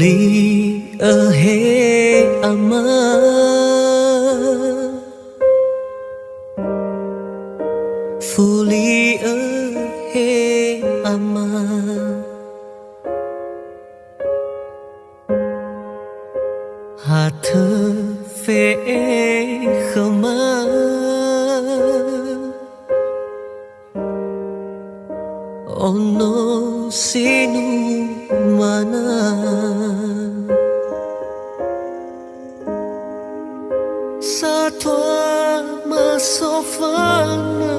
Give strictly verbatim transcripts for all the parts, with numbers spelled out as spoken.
Fuli'ö he Ama, fuli'ö he Ama, ha töfe'e khöma. Ono si numana, satua masofana,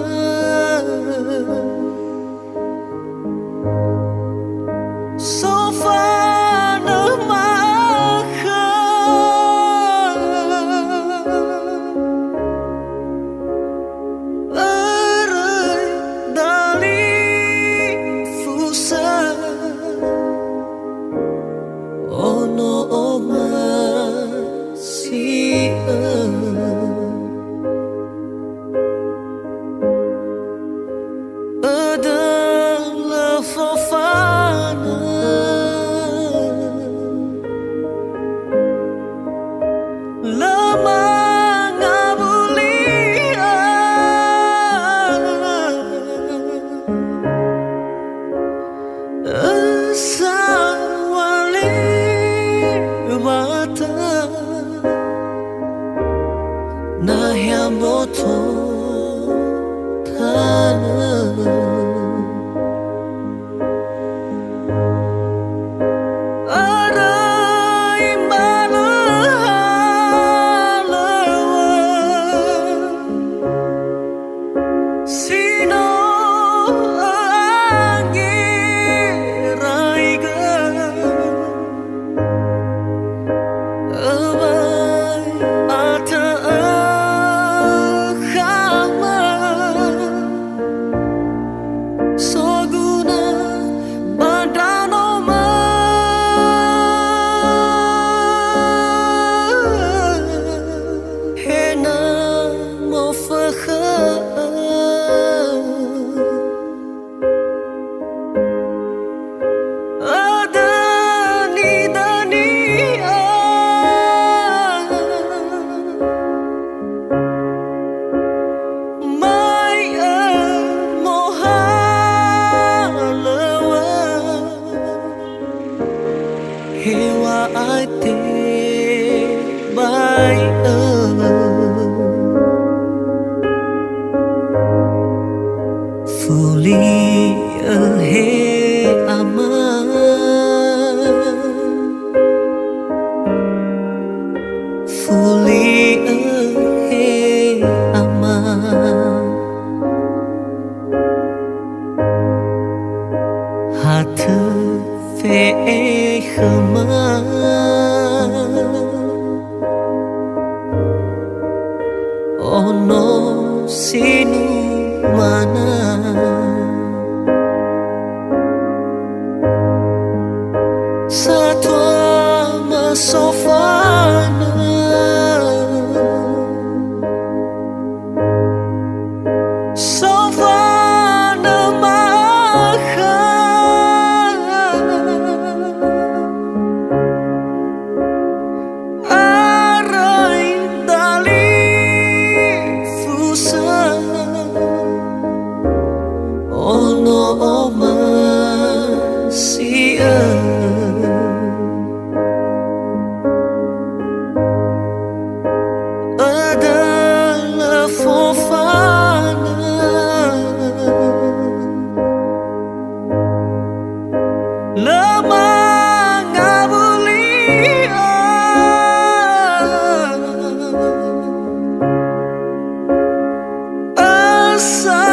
sofana ma'akha. Öröi dalifusa, ono omasi'ö. Ödölö fofana, lö mangawuli'ö. Ösa wali wata, nahia mboto tanö. Öröi mbalö halöŵö, si no ö'angeraigö. Öŵa'ö atö'ö khama, soguna ba ndra'o ma, he na mofökhö'ö. Ödöni-döni'ö, mai'ö mohalöŵö, hew̃a'ae tebai. Fuli'ö he Ama, fuli'ö he Ama, ha töfe'e khöma. Ono si numana, satua masofana, sofana ma'akha. Öröi dalifusa, ono omasi'ö. Ödölö fofana, lö mangawuli'ö. Ösa